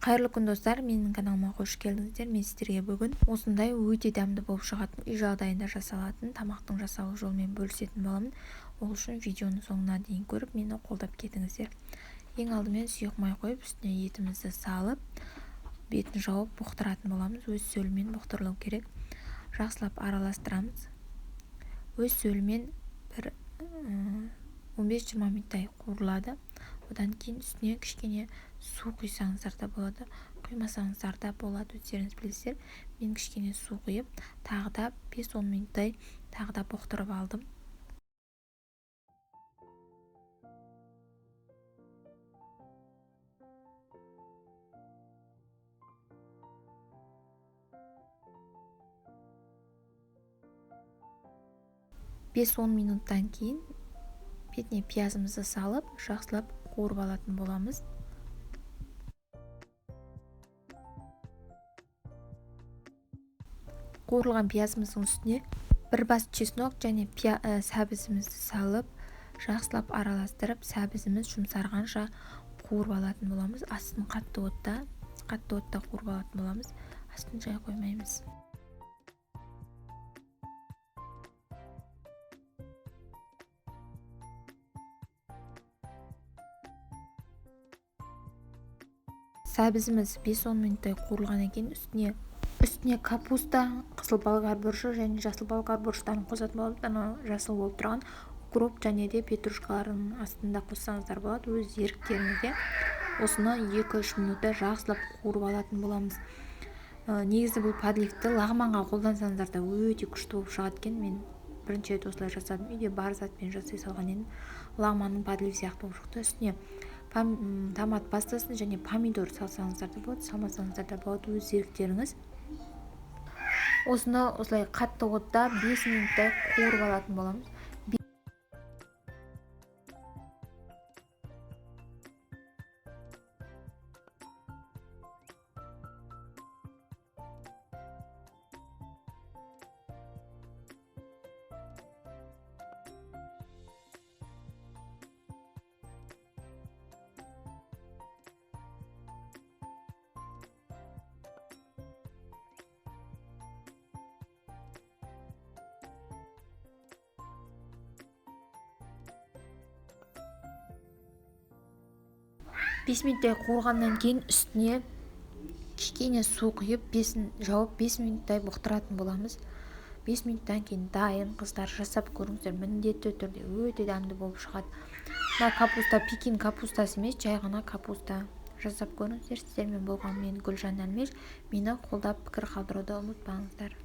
Қайырлы күн, достар! Менің каналыма қош келдіңіздер. Мен сіздерге бүгін осындай өте дәмді болып шығатын, үй жағдайында жасалатын тамақтың жасалу жолымен бөлісетін боламын. Ол үшін видеоның соңына дейін көріп, мені қолдап кетіңіздер. Ең алдымен сұйық май қойып, үстіне етімізді салып, бетін жауып бұқтыратын боламыз. Өз сөлімен бұқтырылу керек. Жақсылап араластырамыз. Өз сөлімен бір 15-20 минуттай қуырылады. Одан кейін үстіне кішкене су құйсаңыздар да болады, құймасаңыздар да болады, өздеріңіз білесіздер. Мен кішкене су құйып, тағы да 5-10 минуттай тағы да бұқтырып алдым. 5-10 минуттан кейін бетіне пиязымызды салып, жақсылап қуырып алатын боламыз. Қуырылған пиязымыздың үстіне бір бас чеснок және сәбізімізді салып, жақсылап араластырып, сәбізіміз жұмсарғанша қуырып алатын боламыз. Астын қатты отта қуырып алатын боламыз. Астын жай қоймаймыз. Сәбізіміз 5-10 минуттай қуырылғаннан кейін үстіне капуста, қызыл болгар бұрышы және жасыл болгар бұрыштарын қосатын боламыз. Анау жасыл болып тұрған укроп және де петрушкалардың астында қоссаңыздар болады, өз еріктеріңізде. Осыны 2-3 минутта жақсылап қуырып алатын боламыз. Негізі бұл подливті лағманға қолдансаңыздар да өте күшті болып шығады екен. Мен бірінші рет осылай жасадым. Үйде бар затпен жасай салған едім. Лағманның подлив сияқты болып шықты. Үстіне томат пастасын және помидор салсаңыздар да болады, салмасаңыздар да болады, өз еріктеріңіз. Осыны осылай қатты отта 5 минуттай қуырып алатын боламыз. 5 минуттай қуырғаннан кейін үстіне кішкене су құйып, бетін жауып, 5 минуттай бұқтыратын боламыз. 5 минуттан кейін дайын. Қыздар, жасап көріңіздер, міндетті түрде өте дәмді болып шығады. Мына капуста пекин капустасы емес, жай ғана капуста. Жасап көріңіздер. Сіздермен болған мен, Гүлжан Әлмеш. Мені қолдап, пікір қалдыруды ұмытпаңыздар.